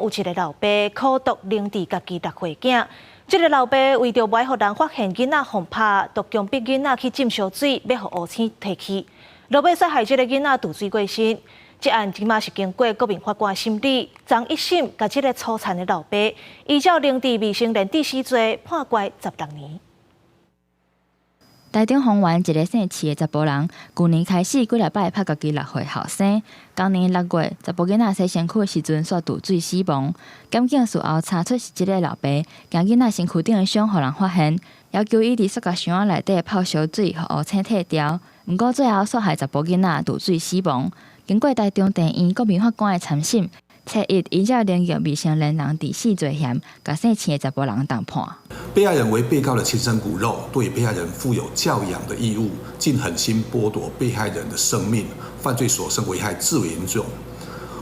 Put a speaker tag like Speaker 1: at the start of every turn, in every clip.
Speaker 1: 有一个老爸苦毒凌遲家己六歲囝。這个老爸為著無愛予人發現囡仔予拍，就強迫囡仔去浸燒水，欲予烏青褪去。落尾煞害這个囡仔墜水過身。這案這馬是經過國民法官審理，昨一審共這个粗殘的老爸依照凌遲未成年致死罪判監16年。
Speaker 2: 台中豐原一个姓徐的查埔人，舊年開始幾禮拜拍家己六歲後生。今年6月，查埔囡仔洗身軀的時陣，煞墜水死亡。檢警事後查出是這个老爸，驚囡仔身軀頂的傷予人發現，要求伊佇塑膠箱仔內底泡燒水，予烏青褪掉。毋過最後煞害查埔囡仔墜水死亡。經過台中地院國民法官的參審，初一依照凌虐未成年人致死罪嫌，共姓徐的查埔人重判。
Speaker 3: 被害人為被告的親生骨肉，對被害人負有教養的義務，竟狠心剝奪被害人的生命，犯罪所生危害至為嚴重。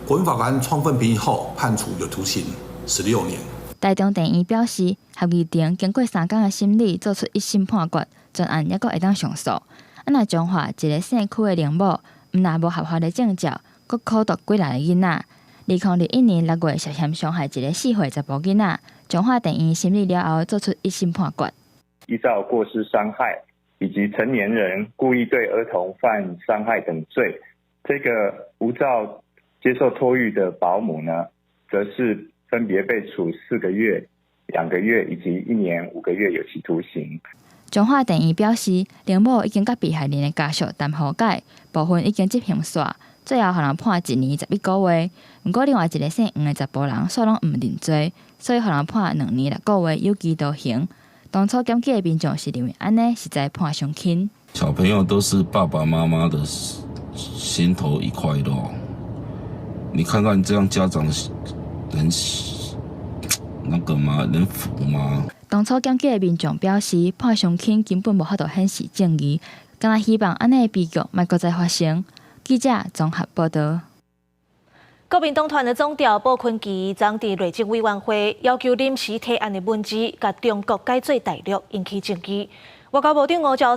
Speaker 3: 國民法官充分評議後，判處有徒刑16年。
Speaker 2: 台中地院表示，合議庭經過3工的審理，做出一審判決，全案猶閣會當上訴。啊，若彰化一个姓許的靈母，毋但無合法的證照，閣苦毒幾若个囡仔。2021年6月涉嫌傷害一个4歲查埔囡仔，彰化地院審理了後，做出一審判決。
Speaker 4: 依照過失傷害以及成年人故意對兒童犯傷害等罪，這個無照接受托育的保姆呢，則是分別被處4個月、2個月以及1年5個月有期徒刑。
Speaker 2: 彰化地院表示，靈母已經佮被害人的家屬談和解，部分已經執行煞，最後予人判1年11個月。毋過另外一个姓黃的查埔人煞攏毋認罪，所以予人判2年6個月有期徒刑。當初檢舉的民眾是認為按呢實在判傷輕。
Speaker 5: 小朋友都是爸爸媽媽的心頭一塊肉，你看看這樣家長能那個嗎？能服嗎？
Speaker 2: 當初檢舉的民眾表示，判傷輕根本無法度顯示正義，敢若希望按呢的悲劇莫閣再發生。記者綜合報道。
Speaker 1: 國民黨團的總召傅崐萁昨佇內政委員會要求臨時提案的文字，共中國改做大陸，引起爭議。外交部長吳釗燮。